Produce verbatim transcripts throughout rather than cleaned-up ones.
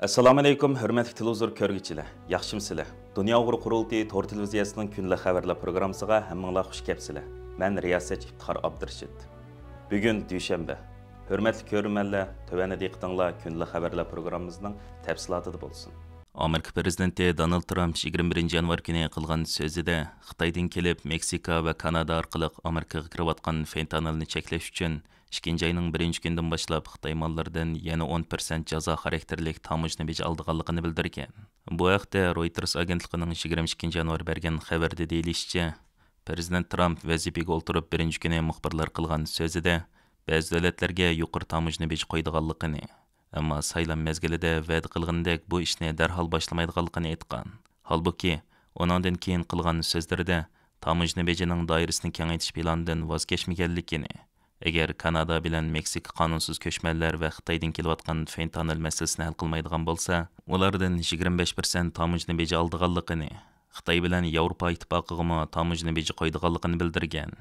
ئەسسالامۇئەلەيكۇم، ھۆرمەتلىك تېلېۋىزور كۆرگۈچىلەر، ياخشىمۇسىلەر؟ دۇنيا ئۇيغۇر قۇرۇلتىيى تور تېلېۋىزىيەسىنىڭ كۈندىلىك خەۋەرلەر پروگراممىسىغا ھەممىڭلار خۇش كەپسىلەر. مەن رىياسەتچى ئىپتىخار ئابدۇرېشىت. بۈگۈن دۈشەنبە. ھۆرمەتلىك كۆرۈرمەنلەر، تۆۋەندە دىققىتىڭلار كۈندىلىك خەۋەرلەر پروگراممىمىزنىڭ تەپسىلاتىدا بولسۇن. ئامېرىكا پىرېزىدېنتى دونالد ترامپ يىگىرمە بىرىنچى يانۋار كۈنى قىلغان سۆزىدە، خىتايدىن كېلىپ، مېكسىكا ۋە كانادا ئارقىلىق ئامېرىكىغا كىرىۋاتقان فېنتانىلنى چەكلەش ئۈچۈن، ئىككىنچى ئاينىڭ بىرىنچى كۈنىدىن باشلاپ خىتاي ماللىرىدىن يەنە ئون پىرسەنت جازا خاراكتېرلىك تاموژنا بېجى ئالىدىغانلىقىنى بىلدۈرگەن. بۇ ھەقتە رويتېرس ئاگېنتلىقىنىڭ يىگىرمە ئىككىنچى يانۋار بەرگەن خەۋىرىدە دېيىلىشىچە، پىرېزىدېنت ترامپ ۋەزىپىگە ئولتۇرۇپ بىرىنچى كۈنى مۇخبىرلار قىلغان سۆزىدە، بەزى دۆلەتلەرگە يۇقىرى تاموژنا بېجى قويىدىغانلىقىنى، ئەمما سايلام مەزگىلىدە ۋەدە قىلغىنىدەك بۇ ئىشنى دەرھال باشلىمايدىغانلىقىنى ئېيتقان. ھالبۇكى، ئۇنىڭدىن كېيىن قىلغان سۆزلىرىدە تاموژنا بېجىنىڭ دائىرىسىنى كېڭەيتىش پىلانىدىن ۋاز كەچمىگەنلىكىنى، ئەگەر كانادا بىلەن مېكسىكا قانۇنسىز كۆچمەنلەر ۋە خىتايدىن كېلىۋاتقان فېنتانىل مەسىلىسىنى ھەل قىلمايدىغان بولسا، ئۇلاردىن يىگىرمە بەش پىرسەنت تاموژنا بېجى ئالىدىغانلىقىنى، خىتاي بىلەن ياۋروپا ئىتتىپاقىغىمۇ تاموژنا بېجى قويىدىغانلىقىنى بىلدۈرگەن.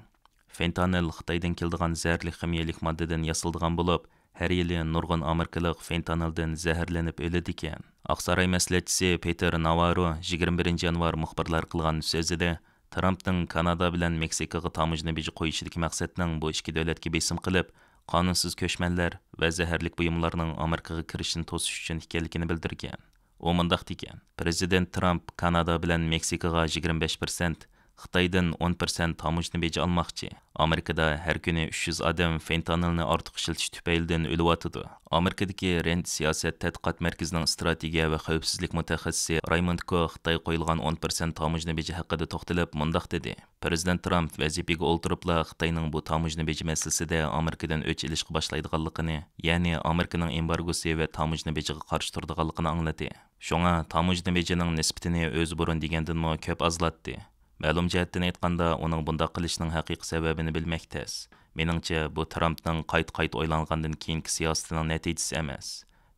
فېنتانىل خىتايدىن كېلىدىغان زەھەرلىك خىمىيەلىك ماددىدىن ياسىلىدىغان بولۇپ، ھەر يىلى نۇرغۇن ئامېرىكىلىق فېنتانىلدىن زەھەرلىنىپ ئۆلىدىكەن. ئاقساراي مەسلىھەتچىسى پېتېر ناۋاررو يىگىرمە بىرىنچى يانۋار مۇخبىرلار قىلغان سۆزىدە، ترامپنىڭ كانادا بىلەن مېكسىكىغا تاموژنا بېجى قويۇشىدىكى مەقسەتنىڭ بۇ ئىككى دۆلەتكە بېسىم قىلىپ، قانۇنسىز كۆچمەنلەر ۋە زەھەرلىك بۇيۇملارنىڭ ئامېرىكىغا كىرىشىنى توسۇش ئۈچۈن ئىكەنلىكىنى بىلدۈرگەن. ئۇ مۇنداق دېگەن، پىرېزىدېنت ترامپ كانادا بىلەن مېكسىكىغا يىگىرمە بەش پىرسەنت، خىتايدىن ئون پىرسەنت تاموژنا بېجى ئالماقچى. ئامېرىكىدا ھەر كۈنى ئۈچ يۈز ئادەم فېنتانىلنى ئارتۇق ئىشلىتىش تۈپەيلىدىن ئۆلۈۋاتىدۇ. ئامېرىكىدىكى رېند سىياسەت تەتقىقات مەركىزىنىڭ ئىستراتېگىيە ۋە خەۋپسىزلىك مۇتەخەسسىسى رايموند كو خىتايغا قويۇلغان ئون پىرسەنت تاموژنا بېجى ھەققىدە توختىلىپ مۇنداق دېدى. پىرېزىدېنت ترامپ ۋەزىپىگە ئولتۇرۇپلا خىتاينىڭ بۇ تاموژنا بېجى مەسىلىسىدە ئامېرىكىدىن ئۆچ ئېلىشقا باشلايدىغانلىقىنى، يەنى ئامېرىكىنىڭ ئېمبارگوسى ۋە تاموژنا بېجىغا قارشى تۇرىدىغانلىقىنى ئاڭلىدى. شۇڭا تاموژنا بېجىنىڭ نىسبىتىنى ئۆزى بۇرۇن دېگەندىنمۇ كۆپ ئازلاتتى. مەلۇم جەھەتتىن ئېيتقاندا، ئۇنىڭ بۇنداق قىلىشىنىڭ ھەقىقىي سەۋەبىنى بىلمەك تەس. مېنىڭچە، بۇ ترامپنىڭ قايتا-قايتا ئويلانغاندىن كېيىنكى سىياسىتىنىڭ نەتىجىسى ئەمەس.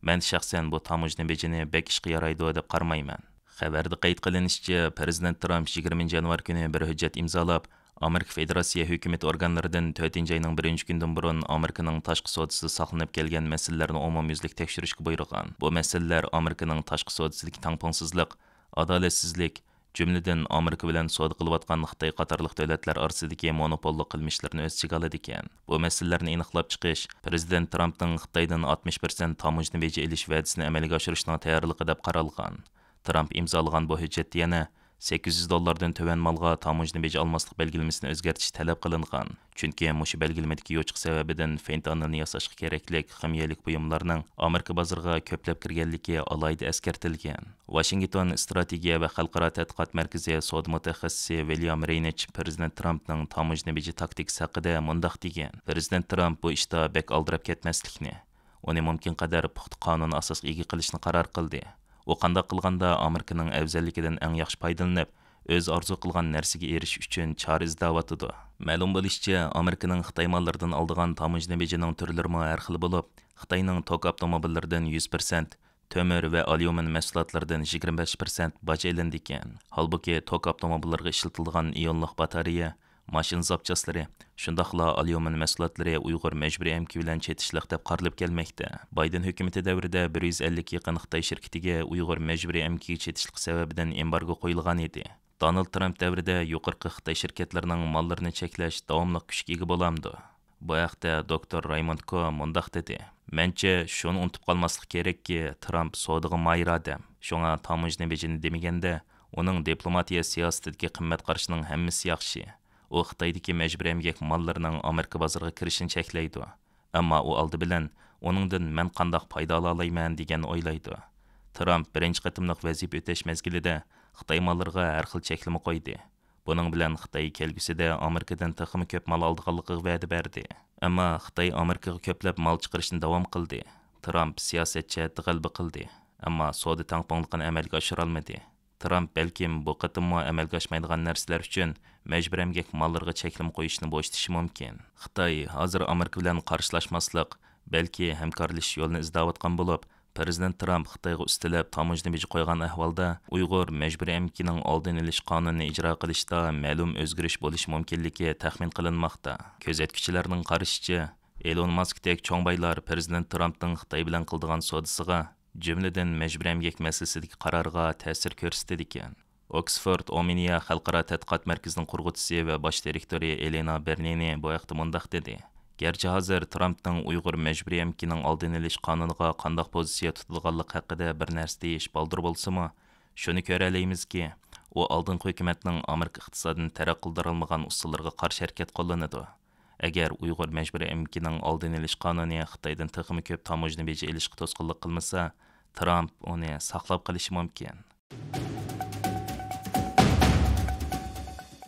مەن شەخسەن بۇ تاموژنا بېجىنى بەك ئىشقا يارايدۇ دەپ قارىمايمەن. خەۋەردە قەيت قىلىنىشىچە، پىرېزىدېنت ترامپ يىگىرمىنچى يانۋار كۈنى بىر ھۆججەت ئىمزالاپ، ئامېرىكا فېدېراتسىيە ھۆكۈمىتى ئورگانلىرىدىن تۆتىنچى ئاينىڭ بىرىنچى كۈنىدىن بۇرۇن ئامېرىكىنىڭ تاشقى سودىسىدا ساقلىنىپ كەلگەن مەسىلىلەرنى ئومۇميۈزلۈك تەكشۈرۈشكە بۇيرۇغان. بۇ مەسىلىلەر ئامېرىكىنىڭ تاشقى سودىسىدىكى تەڭپۇڭسىزلىق، ئادالەتسىزلىك، جۈملىدىن ئامېرىكا بىلەن سودا قىلىۋاتقان خىتاي قاتارلىق دۆلەتلەر ئارىسىدىكى مونوپوللۇق قىلمىشلىرىنى ئۆز ئىچىگە ئالىدىكەن. بۇ مەسىلىلەرنى ئېنىقلاپ چىقىش پىرېزىدېنت ترامپنىڭ خىتايدىن ئاتمىش پىرسەنت تاموژنا بېجى ئېلىش ۋەدىسىنى ئەمەلگە ئاشۇرۇشنىڭ تەييارلىقى دەپ قارالغان. ترامپ ئىمزالىغان بۇ ھۆججەتتە يەنە سەككىز يۈز دوللاردىن تۆۋەن مالغا تاموژنا بېجى ئالماسلىق بەلگىلىمىسىنى ئۆزگەرتىش تەلەپ قىلىنغان. چۈنكى مۇشۇ بەلگىلىمىدىكى يوچۇق سەۋەبىدىن فېنتانىلنى ياساشقا كېرەكلىك خىمىيەلىك بۇيۇملارنىڭ ئامېرىكا بازىرىغا كۆپلەپ كىرگەنلىكى ئالاھىدە ئەسكەرتىلگەن. ۋاشىنگتون ئىستراتېگىيە ۋە خەلقئارا تەتقىقات مەركىزى سودا مۇتەخەسسىسى ۋىليام رېينىچ پىرېزىدېنت ترامپنىڭ تاموژنا بېجى تاكتىكىسى ھەققىدە مۇنداق دېگەن: پىرېزىدېنت ترامپ بۇ ئىشتا بەك ئالدىراپ كەتمەسلىكنى، ئۇنى مۇمكىن قەدەر پۇختا قانۇن ئاساسقا ئىگە قىلىشنى قارار قىلدى. ئۇ قانداق قىلغاندا ئامېرىكىنىڭ ئەۋزەللىكىدىن ئەڭ ياخشى پايدىلىنىپ، ئۆزى ئارزۇ قىلغان نەرسىگە ئېرىشىش ئۈچۈن چارە ئىزدەۋاتىدۇ. مەلۇم بولۇشىچە، ئامېرىكىنىڭ خىتاي ماللىرىدىن ئالىدىغان تاموژنا بېجىنىڭ تۈرلىرىمۇ ھەر خىل بولۇپ، خىتاينىڭ توك ئاپتوموبىللىرىدىن يۈز پىرسەنت، تۆمۈر ۋە ئاليۇمىن مەھسۇلاتلىرىدىن يىگىرمە بەش پىرسەنت باج ئېلىنىدىكەن. ھالبۇكى، توك ئاپتوموبىللىرىغا ئىشلىتىلىدىغان ئىئونلۇق باتارېيە، ماشىنا زاپچاسلىرى، شۇنداقلا ئاليۇمىن مەھسۇلاتلىرى ئۇيغۇر مەجبۇرىي ئەمگىكى بىلەن چېتىشلىق دەپ قارىلىپ كەلمەكتە. بايدېن ھۆكۈمىتى دەۋرىدە بىر يۈز ئەللىككە يېقىن خىتاي شىركىتىگە ئۇيغۇر مەجبۇرىي ئەمگىكىگە چېتىشلىق سەۋەبىدىن ئېمبارگو قويۇلغان ئىدى. دونالد ترامپ دەۋرىدە يۇقىرىقى خىتاي شىركەتلىرىنىڭ ماللىرىنى چەكلەش داۋاملىق كۈچكە ئىگە بولامدۇ؟ بۇ ھەقتە دوكتور رايموند كو مۇنداق دېدى: مەنچە، شۇنى ئۇنتۇپ قالماسلىق كېرەككى، ترامپ سودىغا ماھىر ئادەم. شۇڭا تاموژنا بېجىنى دېمىگەندە، ئۇنىڭ دىپلوماتىيە سىياسىتىدىكى قىممەت قارىشىنىڭ ھەممىسى ياخشى. ئۇ خىتايدىكى مەجبۇرىي ئەمگەك ماللىرىنىڭ ئامېرىكا بازىرىغا كىرىشىنى چەكلەيدۇ. ئەمما ئۇ ئالدى بىلەن ئۇنىڭدىن مەن قانداق پايدا ئالالايمەن دېگەننى ئويلايدۇ. ترامپ بىرىنچى قېتىملىق ۋەزىپە ئۆتەش مەزگىلىدە خىتاي ماللىرىغا ھەر خىل چەكلىمە قويدى. بۇنىڭ بىلەن خىتاي كەلگۈسىدە ئامېرىكىدىن تېخىمۇ كۆپ مال ئالىدىغانلىقىغا ۋەدە بەردى. ئەمما خىتاي ئامېرىكىغا كۆپلەپ مال چىقىرىشنى داۋام قىلدى. ترامپ سىياسەت جەھەتتە غەلىبە قىلدى، ئەمما سودا تەڭپۇڭلۇقىنى ئەمەلگە ئاشۇرالمىدى. ترامپ بەلكىم بۇ قېتىممۇ ئەمەلگە ئاشمايدىغان نەرسىلەر ئۈچۈن مەجبۇرىي ئەمگەك ماللىرىغا چەكلىمە قويۇشنى بوشىتىشى مۇمكىن. خىتاي ھازىر ئامېرىكا بىلەن قارشىلاشماسلىق، بەلكى ھەمكارلىشىش يولىنى ئىزدەۋاتقان بولۇپ، پىرېزىدېنت ترامپ خىتايغا ئۈستىلەپ تاموژنا بېجى قويغان ئەھۋالدا، ئۇيغۇر مەجبۇرىي ئەمگىكىنىڭ ئالدىنى ئېلىش قانۇنىنى ئىجرا قىلىشتا مەلۇم ئۆزگىرىش بولۇشى مۇمكىنلىكى تەخمىن قىلىنماقتا. كۆزەتكۈچىلەرنىڭ قارىشىچە، ئېلون ماسكتەك چوڭ بايلار پىرېزىدېنت ترامپنىڭ خىتاي بىلەن قىلىدىغان سودىسىغا جۈملىدىن مەجبۇرىي ئەمگەك مەسىلىسىدىكى قارارغا تەسىر كۆرسىتىدىكەن. ئوكسفورد ئومېنىيا خەلقئارا تەتقىقات مەركىزىنىڭ قۇرغۇچىسى ۋە باش دىرېكتورى ئېلېنا بېرنىنى بۇ ھەقتە مۇنداق دېدى: «گەرچە ھازىر ترامپنىڭ ئۇيغۇر مەجبۇرىي ئەمگىكىنىڭ ئالدىنى ئېلىش قانۇنىغا قانداق پوزىتسىيە تۇتىدىغانلىقى ھەققىدە بىر نەرسە دېيىش بالدۇر بولسىمۇ، شۇنى كۆرەلەيمىزكى، ئۇ ئالدىنقى ھۆكۈمەتنىڭ ئامېرىكا ئىقتىسادىنى تەرەققىي قىلدۇرالمىغان ئۇسۇللىرىغا قارشى ھەرىكەت قوللىنىدۇ. ئەگەر ئۇيغۇر مەجبۇرىي ئەمگىكىنىڭ ئالدىنى ئېلىش قانۇنى خىتايدىن تېخىمۇ كۆپ تاموژنا بېجى ئېلىشقا توسقۇنلۇق قىلمىسا، ترامپ ئۇنى ساقلاپ قېلىشى مۇمكىن.»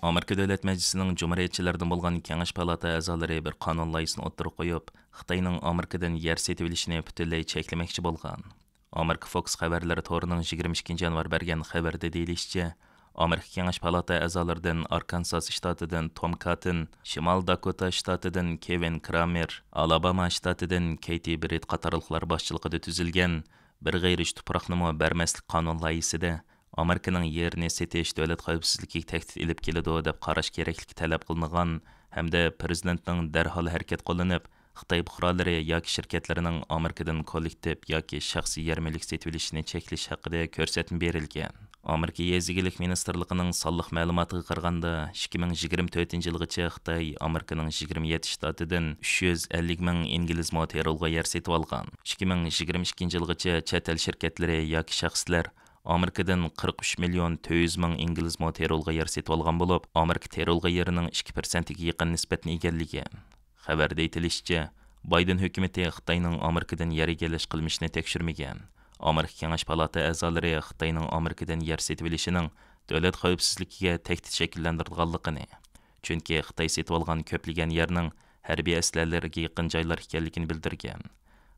ئامېرىكا دۆلەت مەجلىسىنىڭ جۇمھۇرىيەتچىلەردىن بولغان كېڭەش پالاتا ئەزالىرى بىر قانۇن لايىھىسىنى ئوتتۇرىغا قويۇپ، خىتاينىڭ ئامېرىكىدىن يەر سېتىۋېلىشىنى پۈتۈنلەي چەكلىمەكچى بولغان. ئامېرىكا فوكس خەۋەرلىرى تورىنىڭ يىگىرمە ئىككىنچى يانۋار بەرگەن خەۋىرىدە دېيىلىشىچە، ئامېرىكا كېڭەش پالاتا ئەزالىرىدىن ئاركانساس شتاتىدىن توم كاتىن، شىمال داكوتا شتاتىدىن كېۋىن كرامېر، ئالاباما شتاتىدىن كېيتى برىت قاتارلىقلار باشچىلىقىدا تۈزۈلگەن بىر غېرىچ تۇپراقنىمۇ بەرمەسلىك قانۇن لايىھىسىدە ئامېرىكىنىڭ يېرىنى سېتىش دۆلەت خەۋپسىزلىكىگە تەھدىت ئېلىپ كېلىدۇ دەپ قاراش كېرەكلىكى تەلەپ قىلىنغان ھەمدە پىرېزىدېنتنىڭ دەرھال ھەرىكەت قوللىنىپ، خىتاي پۇقرالىرى ياكى شىركەتلىرىنىڭ ئامېرىكىدىن كوللېكتىپ ياكى شەخسىي يەر مۈلۈك سېتىۋېلىشىنى چەكلىشى ھەققىدە كۆرسەتمە بېرىلگەن. ئامېرىكا يېزا ئىگىلىك مىنىستىرلىقىنىڭ سانلىق مەلۇماتىغا قارىغاندا، ئىككى مىڭ يىگىرمە تۆتىنچى يىلغىچە خىتاي ئامېرىكىنىڭ يىگىرمە يەتتە شتاتىدىن ئۈچ يۈز ئەللىك مىڭ ئىنگلىزمۇ تېررورغا يەر سېتىۋالغان. ئىككى مىڭ يىگىرمە ئىككىنچى يىلغىچە چەت ئەل شىركەتلىرى ياكى شەخسلەر ئامېرىكىدىن قىرىق ئۈچ مىليون تۆت يۈز مىڭ ئىنگلىزمۇ تېررورغا يەر سېتىۋالغان بولۇپ، ئامېرىكا تېررورغا يېرىنىڭ ئىككى پىرسەنتىگە يېقىن نىسبەتنى ئىگىلىگەن. خەۋەردە ئېيتىلىشىچە، بايدېن ھۆكۈمىتى خىتاينىڭ ئامېرىكىدىن يەر ئىگىلەش قىلمىشىنى تەكشۈرمىگەن. ئامېرىكا كېڭەش پالاتا ئەزالىرى خىتاينىڭ ئامېرىكىدىن يەر سېتىۋېلىشىنىڭ دۆلەت خەۋپسىزلىكىگە تەھدىت شەكىللەندۈرىدىغانلىقىنى، چۈنكى خىتاي سېتىۋالغان كۆپلىگەن يەرنىڭ ھەربىي ئەسلىھەلەرگە يېقىن جايلار ئىكەنلىكىنى بىلدۈرگەن.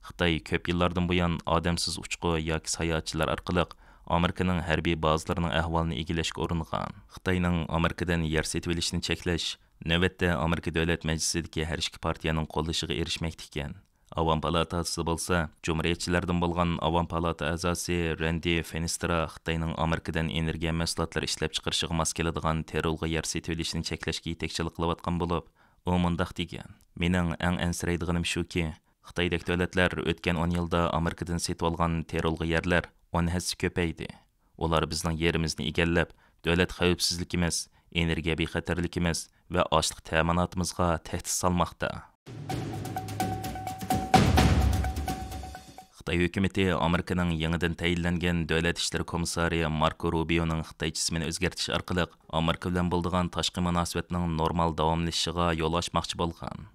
خىتاي كۆپ يىللاردىن بۇيان ئادەمسىز ئۇچقۇ ياكى ساياھەتچىلەر ئارقىلىق ئامېرىكىنىڭ ھەربىي بازىلىرىنىڭ ئەھۋالىنى ئىگىلەشكە ئۇرۇنغان. خىتاينىڭ ئامېرىكىدىن يەر سېتىۋېلىشنى چەكلەش نۆۋەتتە ئامېرىكا دۆلەت مەجلىسىدىكى ھەر ئىككى پارتىيەنىڭ قوللىشىغا ئېرىشمەكتە ئىكەن. ئاۋام پالاتاسى بولسا، جۇمھۇرىيەتچىلەردىن بولغان ئاۋام پالاتا ئەزاسى رەندى فېنسترا خىتاينىڭ ئامېرىكىدىن ئېنېرگىيە مەھسۇلاتلىرى ئىشلەپچىقىرىشىغا ماس كېلىدىغان تېررورغا يەر سېتىۋېلىشنى چەكلەشكە يېتەكچىلىك قىلىۋاتقان بولۇپ، ئۇ مۇنداق دېگەن: «مېنىڭ ئەڭ ئەنسىرەيدىغىنىم شۇكى، خىتايدەك دۆلەتلەر ئۆتكەن ئون يىلدا ئامېرىكىدىن سېتىۋالغان تېررورغا يەرلەر ئون ھەسسە كۆپەيدى. ئۇلار بىزنىڭ يېرىمىزنى ئىگىلەپ، دۆلەت خەۋپسىزلىكىمىز، ئېنېرگىيە بىخەتەرلىكىمىز ۋە ئاشلىق تەمىناتىمىزغا تەھدىت سالماقتا.» خىتاي ھۆكۈمىتى ئامېرىكىنىڭ يېڭىدىن تەيىنلەنگەن دۆلەت ئىشلىرى كومىسسارى ماركو روبىيونىڭ خىتايچە ئىسمىنى ئۆزگەرتىش ئارقىلىق ئامېرىكا بىلەن بولىدىغان تاشقى مۇناسىۋەتنىڭ نورمال داۋاملىشىشىغا يول ئاچماقچى بولغان.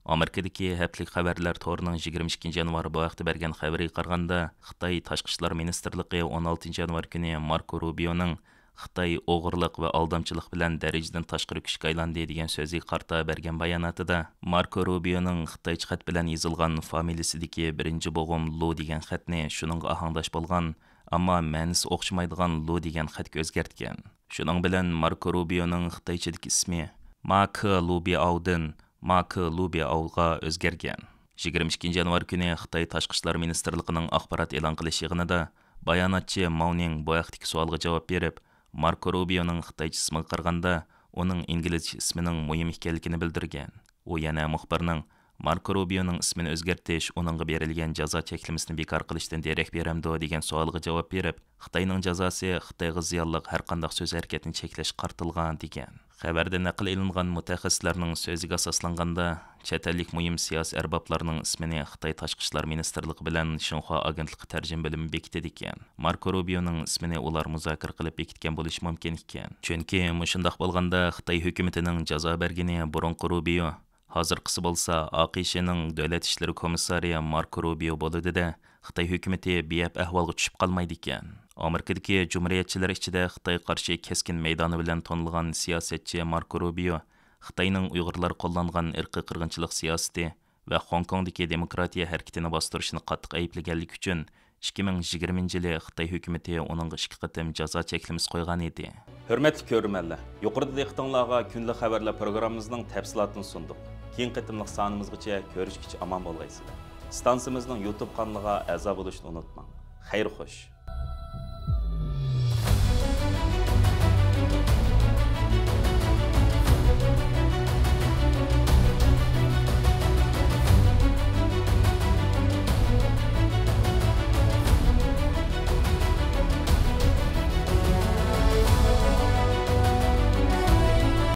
ئامېرىكىدىكى ھەپتىلىك خەۋەرلەر تورىنىڭ يىگىرمە ئىككىنچى يانۋار بۇ ھەقتە بەرگەن خەۋىرىگە قارىغاندا، خىتاي تاشقى ئىشلار مىنىستىرلىقى ئون ئالتىنچى يانۋار كۈنى ماركو روبىيونىڭ «خىتاي ئوغرىلىق ۋە ئالدامچىلىق بىلەن دەرىجىدىن تاشقىرى كۈچكە ئايلاندى» دېگەن سۆزىگە قارىتا بەرگەن باياناتىدا، ماركو روبىيونىڭ خىتايچە خەت بىلەن يېزىلغان فامىلىسىدىكى بىرىنچى بوغۇم لۇ دېگەن خەتنى شۇنىڭغا ئاھاڭداش بولغان، ئەمما مەنىسى ئوخشىمايدىغان لۇ دېگەن خەتكە ئۆزگەرتكەن. شۇنىڭ بىلەن ماركو روبىيونىڭ خىتايچىدىكى ئىسمى ما كې لۇبىئاودىن ما كې لۇبىئاۋغا ئۆزگەرگەن. يىگىرمە ئىككىنچى يانۋار كۈنى خىتاي تاشقى ئىشلار مىنىستىرلىقىنىڭ ئاخبارات ئېلان قىلىش يىغىنىدا باياناتچى ماۋنىڭ بۇ ھەقتىكى سوئالغا جاۋاب بېرىپ، ماركو روبىيونىڭ خىتايچە ئىسمىغا قارىغاندا ئۇنىڭ ئىنگلىزچە ئىسمىنىڭ مۇھىم ئىكەنلىكىنى بىلدۈرگەن. ئۇ يەنە مۇخبىرنىڭ «ماركو روبىيونىڭ ئىسمىنى ئۆزگەرتىش ئۇنىڭغا بېرىلگەن جازا چەكلىمىسىنى بىكار قىلىشتىن دېرەك بېرەمدۇ؟» دېگەن سوئالىغا جاۋاب بېرىپ، خىتاينىڭ جازاسى خىتايغا زىيانلىق ھەرقانداق سۆز ھەرىكەتنى چەكلەشكە قارىتىلغان، دېگەن. خەۋەردە نەقىل ئېلىنغان مۇتەخەسسىسلەرنىڭ سۆزىگە ئاساسلانغاندا، چەت ئەللىك مۇھىم سىياسىي ئەربابلارنىڭ ئىسمىنى خىتاي تاشقى ئىشلار مىنىستىرلىقى بىلەن شىنخۇا ئاگېنتلىقى تەرجىمە بۆلۈمى بېكىتىدىكەن. ماركو روبىيونىڭ ئىسمىنى ئۇلار مۇزاكىرە قىلىپ بېكىتكەن بولۇشى مۇمكىن ئىكەن. چۈنكى مۇشۇنداق بولغاندا خىتاي ھۆكۈمىتىنىڭ جازا بەرگىنى بۇرۇنقى روبىيو، ھازىرقىسى بولسا ئاقشنىڭ دۆلەت ئىشلىرى كومىسسارى ماركو روبىيو بولىدۇ-دە، خىتاي ھۆكۈمىتى بىئەپ ئەھۋالغا چۈشۈپ قالمايدىكەن. ئامېرىكىدىكى جۇمھۇرىيەتچىلەر ئىچىدە خىتايغا قارشى كەسكىن مەيدانى بىلەن تونۇلغان سىياسەتچى ماركو روبىيو خىتاينىڭ ئۇيغۇرلارغا قوللانغان ئىرقىي قىرغىنچىلىق سىياسىتى ۋە خوڭكوڭدىكى دېموكراتىيە ھەرىكىتىنى باستۇرۇشنى قاتتىق ئەيىبلىگەنلىكى ئۈچۈن، ئىككى مىڭ يىگىرمىنچى يىلى خىتاي ھۆكۈمىتى ئۇنىڭغا ئىككى قېتىم جازا چەكلىمىسى قويغان ئىدى. ھۆرمەتلىك كۆرۈرمەنلەر، يۇقىرىدا دىققىتىڭلارغا كۈندىلىك خەۋەرلەر پروگراممىمىزنىڭ تەپسىلاتىنى سۇندۇق. كېيىنكى قېتىملىق سانىمىزغىچە كۆرۈشكىچە ئامان بولغايسىلەر. ئىستانسىمىزنىڭ يۇتۇب قانىلىغا ئەزا بولۇشنى ئۇنتۇماڭ. خەير خوش.